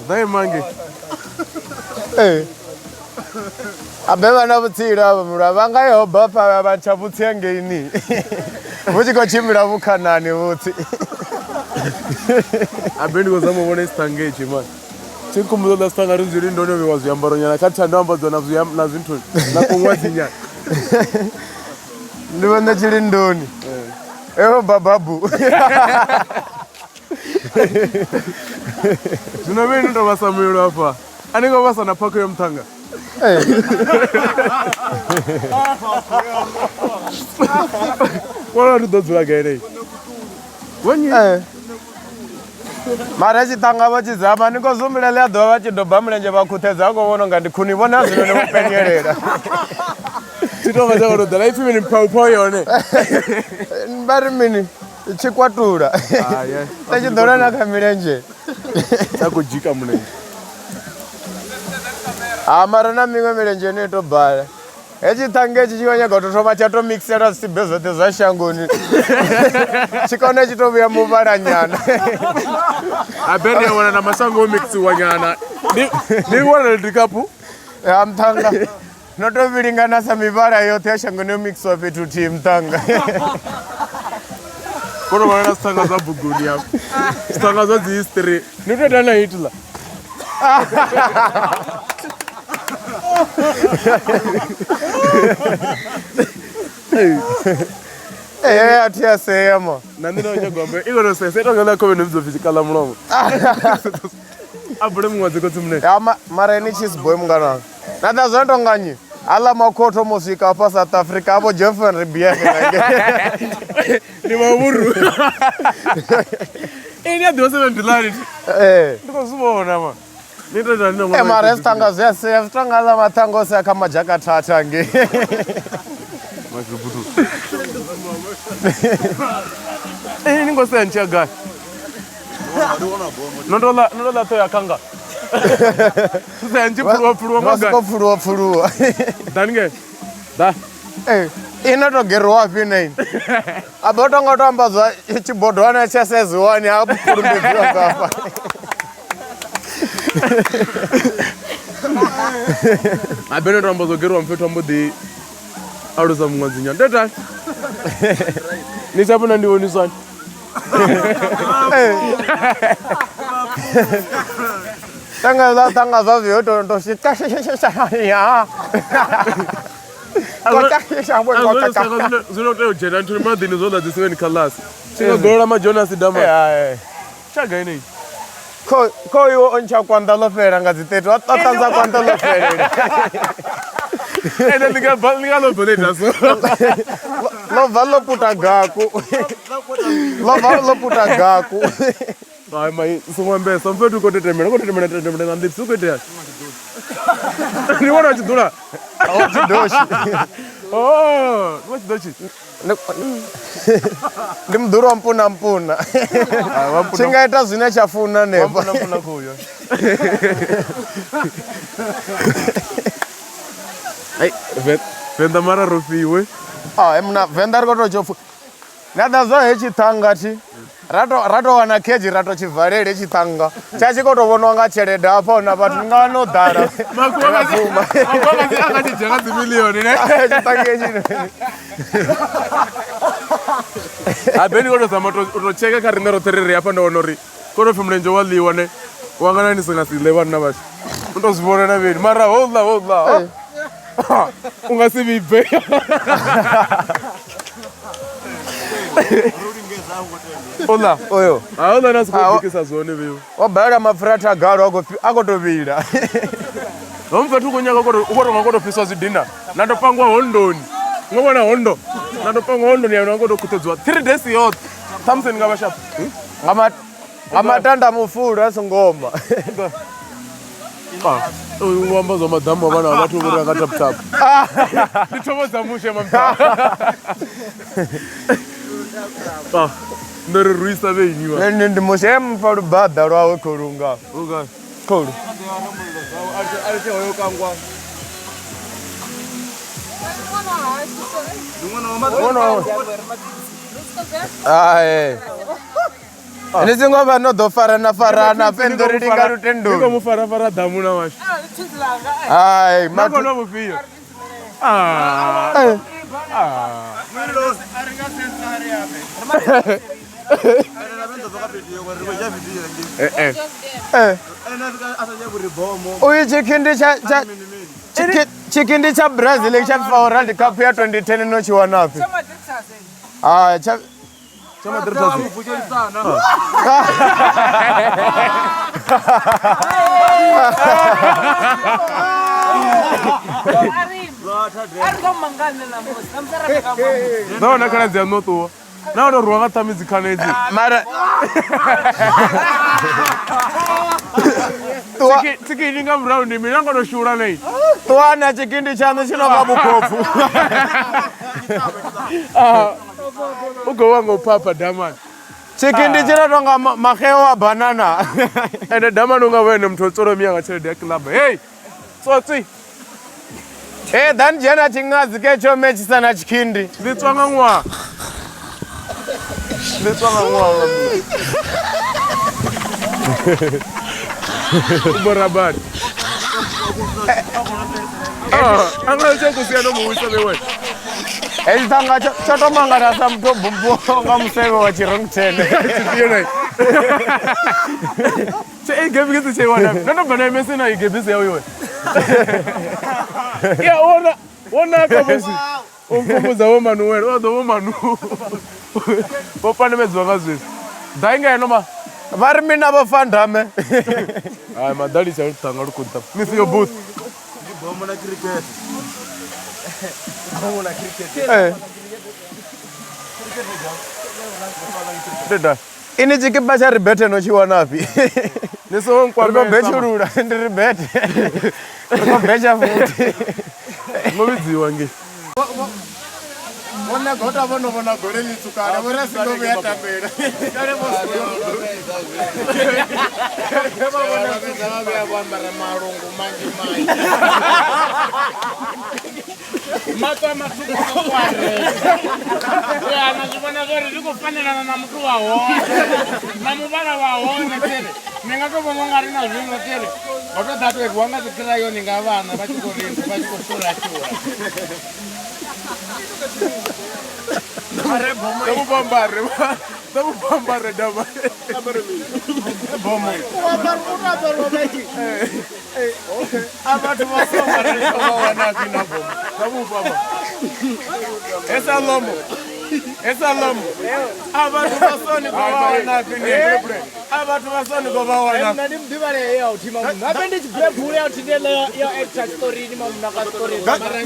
Ḓai mange. Ee. Abe vha na vhutsila avha mulwa vha nga yo bva fha vha tsha vhutsi hangeini. Vhu tshi khou tshimbila vhukhanani vhutsi. Abe ndi khou zama u vhona isiṱhange itshi mani. Tshi nkhumbudza uḽa siṱhanga ri nzwili ndo no vhewa zwiambaro nyana kha thando ambadziwa na zwi na zwinthu na kuṅwadzi nyana. Ndi vhona tshilindoni. Eho bababu. Zwino vhe ni tou vhasa mulilo hafha. A ni ngo vhasa na phakho ya muṱhanga. Wala ndi ḓo dzula gai nei. Vhonyi. Mara tshiṱanga vho tshi dzama ni khou zumbula ḽi a ḓovha vha tshi doba mulenzhe vha khuthedza a khou vhona unga ndi khuni vhona zwino ni vho penyelela. Tshi tou nga tsha tou ḓala ipfi mini phau yone. Vha ri mini tshikwatula. Tshi tshi ḓola na kha milenzhe. Tsha khou dzhika mulenzhe. Ha mara na miṅwe milenzhe ine i to bala. Hetshi ṱhange hetshi tshi khou nyaga u tou thoma tsha tou mixelwa zwisibe zwoṱhe zwa shangoni tshi kone tshi to vhuya muvhala nyana. Habe ndi a wana na mashango o mixiwa nyana. Ndi ndi vhona ndi kapu. Ya muṱhanga no to vhilingana sa mivhala yoṱhe ya shangoni yo mixiwa fhethu huthihi muṱhanga. Kono vhona na zwiṱhanga zwa buguni hafho. Zwiṱhanga zwa dzi history. Ni to ita na Hitler. Ee a thi a sea ma. Na nṋe ndo nyaga amba i kono sesa ito nga khovhe no vhidzwa pfi tshikala mulomo. A bule muṅwadzi khotsi munene. Ya mara ini cheese boy mungana wanga. Na ḓa zwa tonga nnyi? Aḽa makhotho mo swika hafha South Africa avho Jeffrey Ribiere. Ndi mavhuru. Ini a ḓivha seven dilani. Ee. Ndi khou zwi vhona ma. Ni to ita ni Eh, mara zwiṱanga zwi a sea zwi tonga aḽa maṱhanga o sea kha madzhakathatha hangei. Ini ni khou sea ni tshi ya gai? No to ḽa no to ḽa ṱhoho ya khanga. Sea ni tshi pfuluwa pfuluwa Vha magai. soko pfuluwa pfuluwa. Ḓani ngei. Ḓa. Eh, ino to geriwa hafhi nei? A bo tonga to amba zwa tshibodwana tsha size 1 ha pulumbedziwa ngafha. Habe no to amba zwo geriwa mfhethu ambo ḓi alusa muṅwadzi nyana. Ndo itani? Ni sa vhona ndi vhoniswani. Tanga za tanga zwa zwi to to shi ta shi shi shi ya. Zwino tea u dzhena nthuni maḓini zwo ḽa dzi seven colors. Tshi nga golola majonas dama. Eh. Tshaga inei. Kho kho iwe o ntsha kwanḓa ḽo fhelela nga dzi 30 wa ṱanzwa kwanḓa ḽo fhelela. Ende ndi nga ndi nga ḽo bva so. Ḽo bva ḽo puta gaku. Ḽo bva ḽo puta gaku. Hai mai songo ambesa mfethu u khou tetemela u khou tetemela tetemela nga nḓipsi u khou itea. Ndi vhona tshi ḓula. O tshidoshi. Oh, ndi tshidoshi. Ndi muḓulu wa mpuna mpuna. Tshi nga ita zwine tsha funa hanefha. Mpuna mpuna khoyo. Ai, Venḓa mara ro fhiwe. Ah, mna Venḓa ri khou tou tsho Na ḓa zwa hetshi ṱhanga thi ra to ra to wana khedzhi ra to tshi valele hetshi ṱhanga tsha tshi khou tou vhoniwa nga tshelede hafha huna vhathu ni nga wana o ḓala Makhulu a nga tshi dzhia nga dzi milioni ne. tshiṱanga hetshi Habe ni khou tou zama u tou tsheka kha riṋe roṱhe ri ri hafha ndo wana uri khou tou pfhi mulenzhe wa ḽiwa ne. Wanga na ni si nga si ḽe vhanna vhashu. U tou zwi vhona na vheni mara houḽa houḽa. U nga si vhibve. Ola. Oyo. Ha ola na siko bikisa zwone vheu. O balela mapfura thagalo a khou tou vhila. Ho mfethu u khou nyaga u khou tou nga khou tou fhiswa zwidina. Na tou pangwa hondoni. Ngo vhona hondo. Na tou pangwa hondoni ya nga tou khuṱhedziwa 3 days yoṱhe. Ṱhamusi ni nga vha shapa. Nga matanda mufulu a songo oma. U amba zwa maḓamu a vhana vha vhathu vho ri nga tap tap. Ndi thomo dza mushe mamta. Ah, ndo ri ruisa vheinyiwa. Ndi ndi mushe mfa lubaḓa lwawe kholu nga. Uga. Kholu. Ai. Ni singo vha no ḓo farana farana fhendo ri linga lutendoni. Ni khou mu farafara ḓamu na washu. Hai, Na khou nwa vhufhio? Ah. Ah. Eh eh. Eh. Uyu tshikhindi tsha tsha tshikhindi tsha Brazil tsha FIFA World Cup ya 2010 no tshi wanafhi? Ah, tsha Tsha Madrid Tazi. Ndo vhona khaladzi yaṋu o ṱuwa. Na u tou rwiwa nga ṱhami dzikhana edzi. Mara ṱuwa Tsikini nga murahu ndi mini? A ngo tou shula nei. Ṱuwa na tshikindi tshaṋu tshi no nga vhukhopfu. U khou wa nga u phapha damani. Tshikindi tshi no tonga maxeo a banana. Ende damani u nga vha ene muthu o tsolomia nga tshelede ya club. Hey! Tsotsi! Hey, ḓani dzhena tshiṅadzi ke tsho metshisa na tshikhindi. Ndi tswa nga ṅwaha. Ndi tswa nga ṅwaha. U bora badi. Ah, anga tsha kusia no muwisa bewe. Hezwi ṱhanga tsho to mangala sa muthu o bumbiwaho nga musevhe wa tshirong ten. Tshifhio nayi. Tshe e gebisi tshe wana. Ndo no bva na MSN na igebisi yawe iwe. Ya wona wona ka musi. U mfumudza vho Manuel, wa ḓo vho Manu. Vho pandamedzwa nga zwezwi. Ḓai nga eno ma. Vha ri mina vho fandame. Hai madali tsha luṱanga lu khou ḓa. Miss your booth. Ndi bomo na cricket. Bomo na cricket. Eh. Deda. Ini tshikipa tsha ribete no tshi wanafhi? Ni songo Ri khou nkwamesa. betshulula, ndi ribete. Ri khou betsha futhi. Ngo vhidziwa ngei. Vhona gota vho no vhona gole ḽitsukala vho ra singo vhuya tambela. Kale vho Vha vhuya vho ambara malungu manzhi manzhi. Maṱo a matswuku a kware. Ya na zwi vhona zwori zwi khou fanelana na muthu wa hone na muvhala wa hone tere ni nga to vhona ungari na zwino tere ho to ḓa to rwiwa nga dzikirayoni nga vhana vha tshi khou ri vha tshi khou shula shula. Ḓo mubambare. Ḓo mubambare dama. Bomo. A vhathu vha so vha ri vha wanafhi na bomo. Ḓo mubamba. Esa lomo. Esa lomo. A vhathu vha so ni khou vha wanafhi ni. A vhathu vha so ni khou vha wanafhi. Nṋe ndi muḓivhalea ya u thima munna. Habe ndi tshibulebule ya u thindela ya actor tshiṱorini mamunna ka tshiṱorini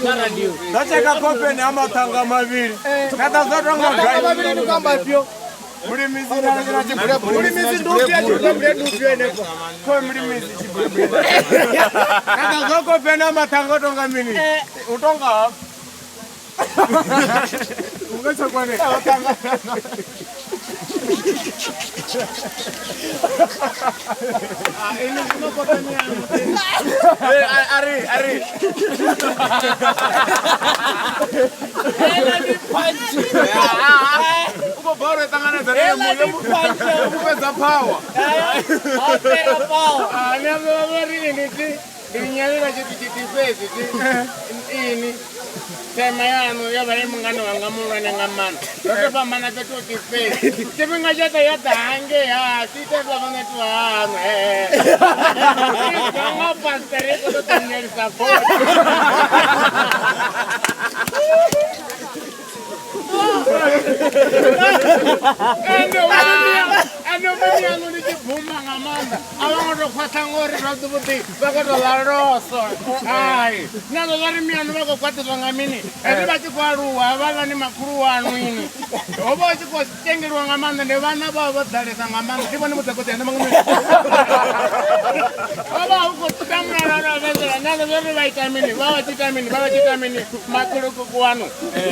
na radio. Ndo tsheka khofheni ha maṱhanga mavhili. Na ḓa zwa tonga gai. Mavhili ni khou amba afhio? Mulimisi na tshibulebule. Mulimisi ndi ufhio tshibulebule ndi ufhio henefho? Kho mulimisi tshibulebule. Na ḓa zwa khofheni ha maṱhanga u tonga mini? U tonga hafhu. Unga tsha kwane. Ari ari. U khou bva uri ṱanganedza na muṋe u fhedza power. Ni amba vha ri ini ti ndi nyalela tshithu tshithihi fhedzi ti ini tema yanu yo vha i mungana wanga muhulwane nga maanḓa ro to fhambana fhethu huthihi fhedzi tshifhinga tshoṱhe yo ḓa hangei ha si ite zwa vhaṋetu haṋu bva nga pasiteri i khou ṱoḓa u nyelisa vothi. Ende hu ndi tshi bvuma nga maanḓa a vho ngo to khwaṱha ngori zwavhuḓivhuḓi vha khou tou ḽa loso hai nazwo zwa ri mianu vha khou khwaṱhiswa nga mini hezwi vha tshi khou aluwa havhaḽani makhulu wanu ini ho vha hu tshi khou tengeliwa nga maanḓa ndi vhana vha vho ḓalesa nga maanḓa ndi vhone mudzakudzi ane maṅwe ho vha hu khou tamulala lwa fhedzela nazwo zwa ri vha ita mini vha vha tshi ita mini vha vha tshi ita mini makhulukuku wanu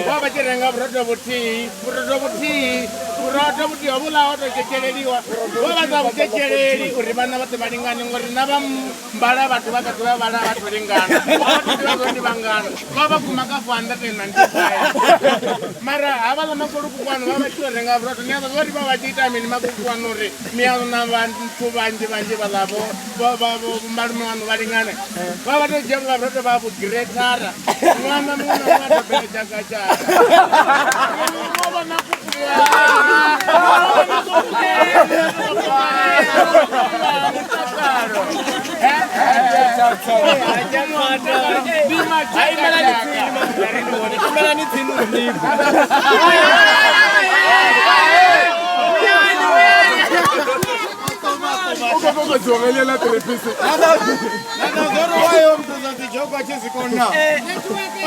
vha vha tshi renga vhurotho vhuthihi vhurotho vhuthihi Vhurotho vhutea vhuḽa ho to tshetsheleliwa vho vha sa vhu tshetsheleli uri vhana vhoṱhe vha lingane ngori na vha mbala vhathu vha kha ḓi vha vhala vhathu lingana vha vha ḓivha zwo ndi vhangana vha vha guma kha 495 mara havhaḽa makulukukwanu vha vha tshi to renga vhurotho ni a ḓo uri vha vha tshi ita mini makulukukwanu uri miano na vhathu vhanzhi vhanzhi vhaḽa vho malume waṋu vha lingane vha vha to dzhia vhuḽa vhurotho vha vhu girethara ṅwana muṅwe na muṅwe a dobela tshaka tshaka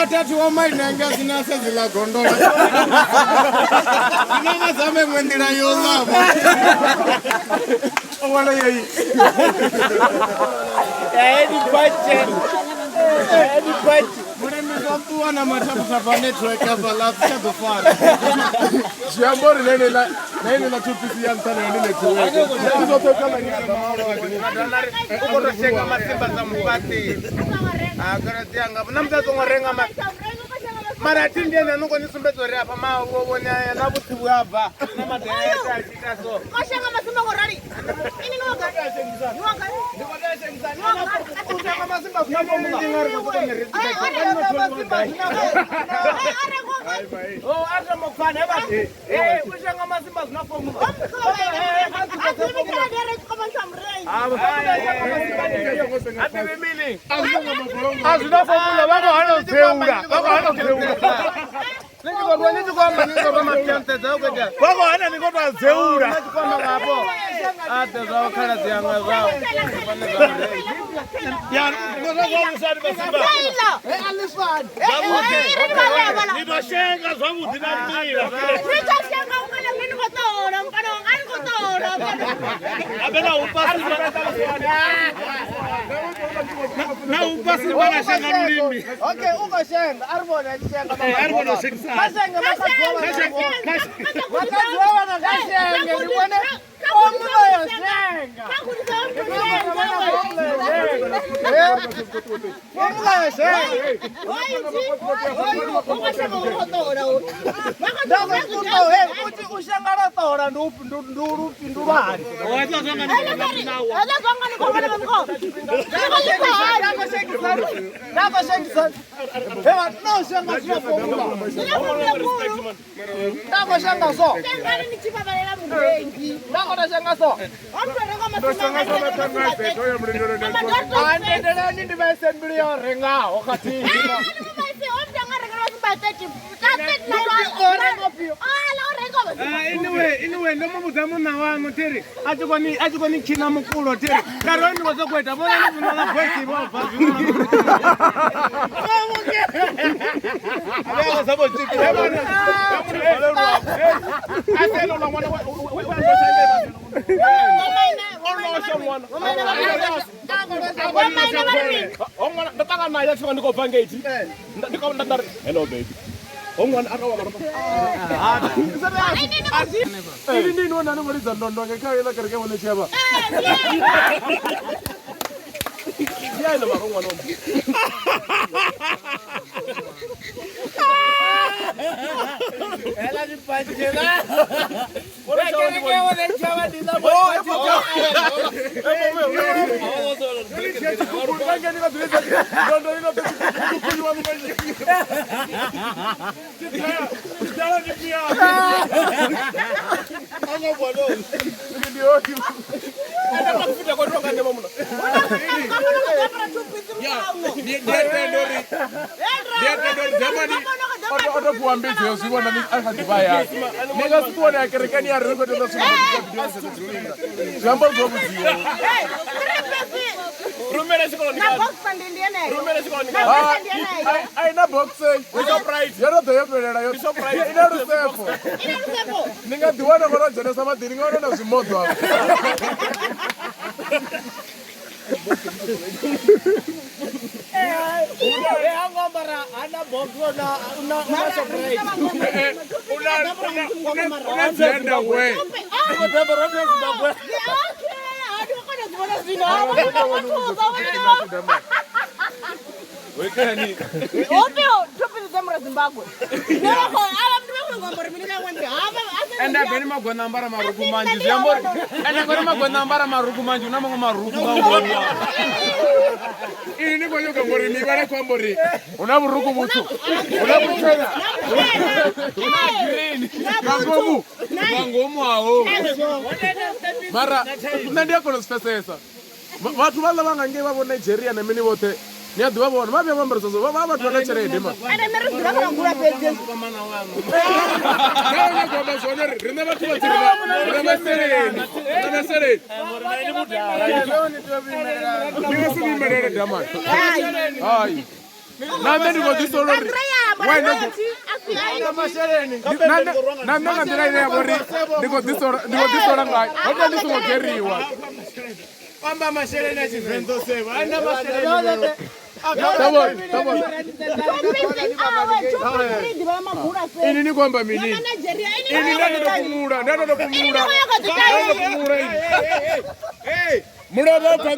Othathu wa mainanga sina sedzila gondola sina nga zame iṅwe nḓila yo ḽavho o wana yeyi mulimi zwa ṱuwa na mathaphuthaphu a network afha ḽa si tsha ḓo fara zwi amba uri na ine ḽa two piece ya nṱha nayo ndi network ndi zwoṱhe kha u khou tou shenga masimba sa mufhaṱi a khaladzi anga na musi a songo renga mara thi ndi ene ano koni sumbedza uri afha mavhone na vhutsi vhu a bva na maḓaete a tshi ita so Koshanga masimba ngo rali. Ini ni waga. Ni waga. A zwi na formula vha khou hana u dzeula vha khou hana u dzeula vha khou hana ni khou tou a dzeula Ni ḓo shenga zwavhuḓi na mila. Habe na u pasi na u pasi vha na shenga lulimi. Okay, u khou shenga a ri vhone a tshi shenga A ri vhone u shengisana. Kha shenge makadzi wa vhana kha shenge ndi vhone formula ya shenga formula ya shenga uthi u shenga lwa ṱola ndi ndi lwani ndakoshenga zwi formula ndakoshenga so ndakotoshenga so andendelani ndi vhaise mbilu ya rengaho khathihi Anyway, ndo mu vhudza munna waṋu thiri a tshi khou ni tshina mukulo thiri kare ndi khou sokou ita vhona ni zwino ḽa voice vho bva zwino ndo ṱangana naye tshifhinga ndi khou bva ngei ndi khou nda ri hello baby ho ṅwana a tou vha ini ndi inwe nani ngo lidza ndondo nge kha iḽa kereke vhone tshi avha ndi a ina mara ṅwana wa O to fhiwa mbidzo yo zwi vhona a kha ḓivha hayani ni nga si ṱuwa na ya kerekeni ya ri ri khou tenda zwi amba zwo vhudziwa a ina box yo no ḓo yo fhelela yo ina lusefo ni nga ḓi wana ngo to dzhenesa maḓini nga wana na zwimoḓo afho. Una gender way. Ende beni magona ambara maruku manzhi zwi amba uri ende ngori magona ambara maruku manzhi hu na maṅwe maruku nga ngomu. Ini ni khou nyaga ngori mivhala khou amba uri hu na vhuruku vhutswu, hu na vhutshena, nga ngomu. Nga ngomu haho. Mara nṋe ndi a kona u zwi pfesesa. Vhathu vhaḽa vha nga ngei vha vho Nigeria na mini vhoṱhe ni a ḓivha vhona vha vhuya vha ambara zwezwo vha vhathu vha na tshelede ma. Nda nyaga u amba zwone uri riṋe vhathu vha tsiri ri na masheleni, ri na masheleni. Ndi nga si muimelele damani. Hai. Na nṋe ndi khou ḓi sola uri why not na nṋe nga nḓila ine ya vha uri ndi khou ḓi sola ndi khou ḓi sola ngayo ho tea ndi songo geriwa. Amba masheleni a Tshivenḓa sevha. A na masheleni. Thavhoni, thavhoni. Ini ni khou amba mini? Ini nda ndo tou fhumula, nda ndo tou fhumula. Nda ndo fhumula ini. Mulovha ubva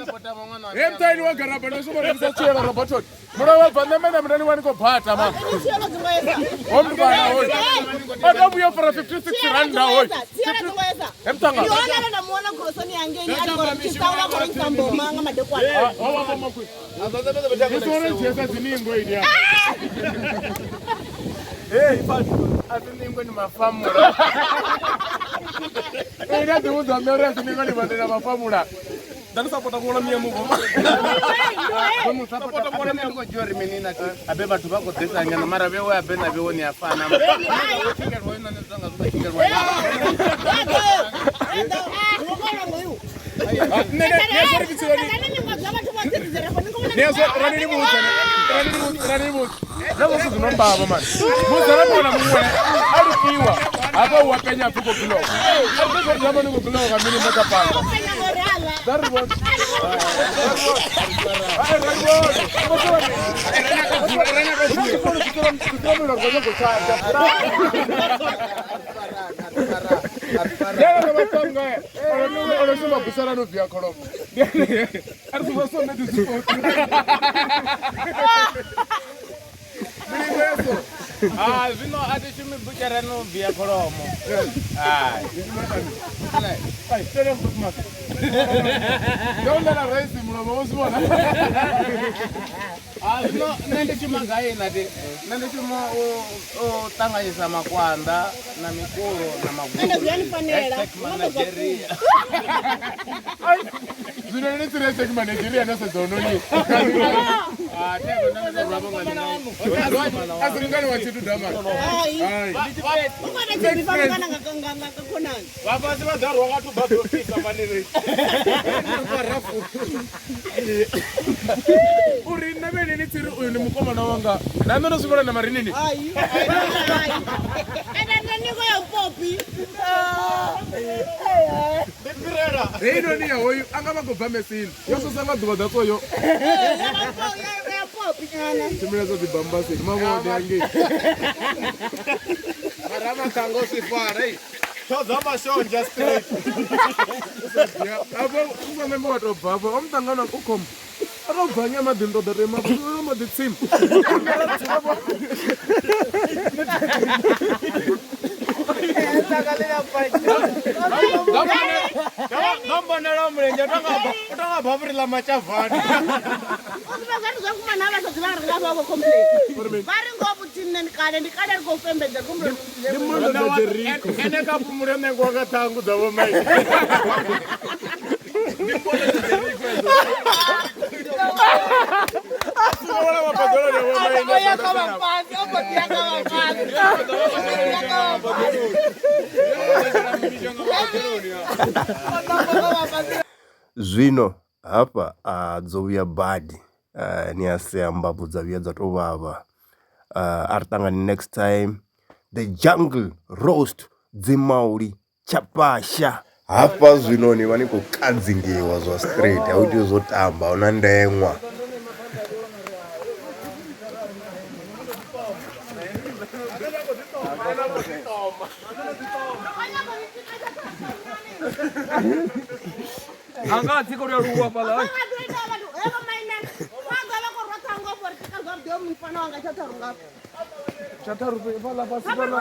he mutaini wa garaba ndo songo rengisa tshiela Roberton. Mulovha ubva nṋe mene mutani wa ni khou bata ma. Ho mutwana hoyu. O to vhuya fara 56 rand hoyu. He mutanga. Ho wa mama kwi. Ni songo dzhiesa dziningo ini ya. Hey, a si ningwe ni mafamula. Ini a ḓivhudza nṋe uri a si ningo ni badela mafamula. Nda ndi sapota kuola miya muvo. Sapota kuola miya muvo jori menina ti. Abe vhathu vha khou ḓisa nyana mara vhewe abe na vhewe ni a fana. Tshikelwa ina ni zwanga zwi tshikelwa. Nṋe ni a zwo ri vhutshiloni. Ni a zwo rani ni vhudze rani ni vhudze rani ni vhudze. Zwa zwithu zwi no mbavha mani. Musi ra muṅwe na muṅwe a lukiwa hafha u a penya pfi khou buloka. A ri zwa zwi amba ni khou buloka mini mo kha panga. Dza ri vhone. Ai ra vhone. Ono shuma busana no via kholomo. A ri zwa so nṋe ndi zwi Ah, zwino a thi shumi butshara no via kholomo. Hai. Ndo ḽa raisi mulomo wo zwi vhona. Ah, zwino nṋe ndi shuma nga ina ti. Nṋe ndi shuma u ṱanganyisa makwanda na mikulo na magulu. Hashtag Manigeria. Zwino ni tsire hashtag Manigeria no sedza ononi. Ah, thego nṋe ndi rwa vho nga nṋe. A si lingani wa tshithu dama. Hai. Vhafhasi vha ḓo rwa nga thuba dzo fhisa maniri. Uri nṋe vhene ni tsiri uyu ndi mukomana wanga. Na nṋe ndo zwi vhona na marinini. Heinoni ya hoyu a nga vha khou bva mesini. Yo sosa nga ḓuvha ḓa tsoyo. Tshimbila zwa dzi bambasini mavhode angei. Mara maṱhanga o swifhala, ei. Thodza mashonzha straight. Afho u sa ṋambe wa tou bva afho o muṱangana u khombo. A tou bva ngei maḓini ṱoḓa to ima afho maḓi tsimu. Ndo mbonela mulenzhe u tonga bavuri ḽa matshafani. Ndi mbondo dza Jericho. Ene kha fhumule ṋengwa nga ṱhangu dza vho mai. Vhona mabadaloni a vho mai. Zwino hafha a dzo vhuya badi ni a sea mbabvu dza vhuya dza tou vhavha. A ri ṱangane next time the jungle roast dzimauli tshapasha. Hafha zwino ni vha ni khou kadzingiwa zwa straight a u iti zwo tamba hu na ndeṅwa. Anga tsiko ri aluwa fhaḽa. Tsha tharu fhaḽa fhasi fhaḽa.